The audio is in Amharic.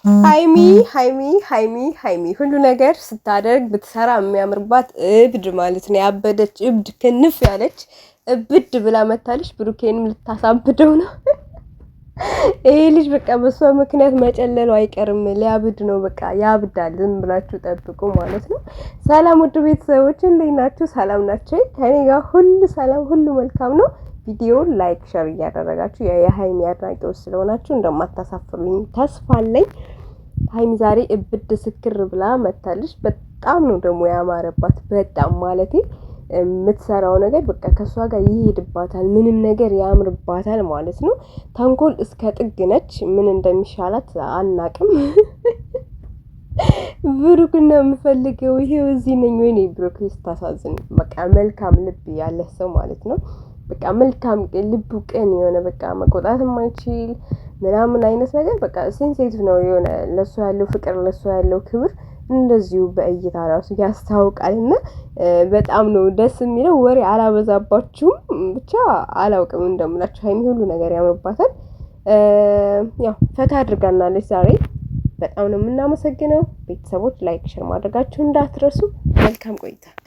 ሀይሚ ሀይሚ ሀይሚ ሀይሚ ሁሉ ነገር ስታደርግ ብትሰራ የሚያምርባት እብድ ማለት ነው። ያበደች እብድ ክንፍ ያለች እብድ ብላ መታለች። ብሩኬንም ልታሳብደው ነው። ይሄ ልጅ በቃ በሷ ምክንያት መጨለሉ አይቀርም። ሊያብድ ነው። በቃ ያብዳል። ዝም ብላችሁ ጠብቁ ማለት ነው። ሰላም ውድ ቤተሰቦች እንዴት ናችሁ? ሰላም ናቸው። ከኔ ጋር ሁሉ ሰላም፣ ሁሉ መልካም ነው። ቪዲዮ like፣ share እያደረጋችሁ የሀይሚ አድናቂዎች ስለሆናችሁ እንደማታሳፍሩኝ ተስፋ አለኝ። ሀይሚ ዛሬ እብድ ስክር ብላ መታለች። በጣም ነው ደግሞ ያማረባት። በጣም ማለቴ የምትሰራው ነገር በቃ ከእሷ ጋር ይሄድባታል፣ ምንም ነገር ያምርባታል ማለት ነው። ተንኮል እስከ ጥግ ነች። ምን እንደሚሻላት አናቅም። ብሩክና የምፈልገው ይሄው እዚህ ነኝ። ወይኔ ብሩክ ስታሳዝን፣ በቃ መልካም ልብ ያለ ሰው ማለት ነው። በቃ መልካም ልቡ ቅን የሆነ በቃ መቆጣት የማይችል ምናምን አይነት ነገር በቃ sensitive ነው የሆነ ለሱ ያለው ፍቅር ለሱ ያለው ክብር እንደዚሁ በእይታ ራሱ ያስታውቃል። እና በጣም ነው ደስ የሚለው። ወሬ አላበዛባችሁም፣ ብቻ አላውቅም እንደምላችሁ ሀይሚ ሁሉ ነገር ያምርባታል። ያው ፈታ አድርጋናለች ዛሬ። በጣም ነው የምናመሰግነው ቤተሰቦች። Like share ማድረጋችሁ እንዳትረሱ። መልካም ቆይታ።